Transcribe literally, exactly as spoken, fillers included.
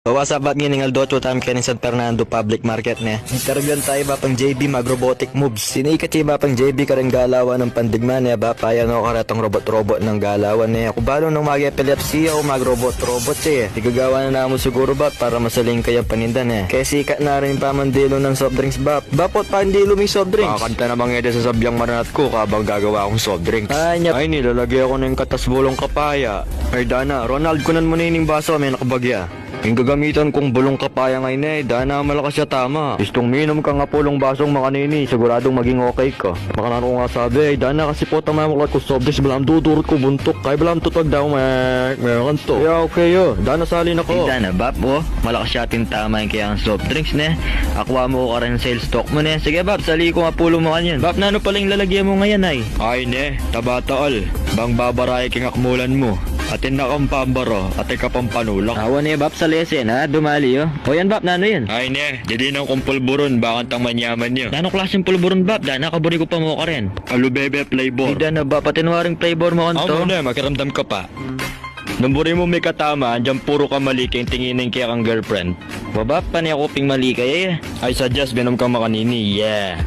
So, what's up, Bap? Ngening aldo, atyu tamu keni San Fernando Public Market, ne. Ikargan tamu i Bapang J B mag-robotic moves. Sinikat ya i Bapang J B kareng galawan nang pandigma, ne, Bap. Paya no karetang robot-robot nang galawan, ne. Aku balu nung mag-epilepsy aku, mag-robot-robot ya, e. Igagawa na namu siguru, Bap, para masaling kayang paninda, ne. Kaya sikat na rin pamandilu nang soft drinks, Bap. Bap, ot pandilu ming soft drinks? Kakanta namang ede sa sabyang maranat ku, kabang gagawa kung soft drinks. Ay, nya. Ay, nilalagay aku ning katas bulung kapaya. Ay, dana, Ronald, kunan mu ne ining baso, me nakabagya. Ing gagamitan kung bulung kapaya ngeni, dana, malakas ya tama. Istung minum kang apulung basong makanini, siguradung maging okay ka. Makananu ku nga sabi, ay, dana, kasi pota mamuklat ku soft drinks, balam dudurut ku buntuk, kay balam tutag daw, mek, mekan to. Ya, okay, yo. Dana, sali na ko. Ay, dana, Bap, o. Malakas ya atin tama ing kayang soft drinks, ne. Akua mu ku karin sales talk mu, ne. Sige, Bap, sali kung apulung makanyan. Bap, nanu pala ing lalagyan mu ngan, ay? Ay, ne, taba taal. Bang babarai king akmulan mu. Atin na kang pambaro, atin ka pang panulak. Awa ne, Bap, sali ya, sena, dumali, o. O yan, Bap, nanu yan? Ay, ne, didinan kung pulburun, bakantang manyaman yu. Nanu klaseng pulburun, Bap? Dana, kaburi ku pa mu karin. Alubebe flavor. Ay, dana, Bap, atin waring flavor mu kanto. Amu ne, makiramdam ka pa. Nung buri mu mekatama, agyang puru ka mali king tingin ning kekang girlfriend. Wa, Bap, pane ku pin mali kaya, e. I suggest, minum kang makanini, yeah.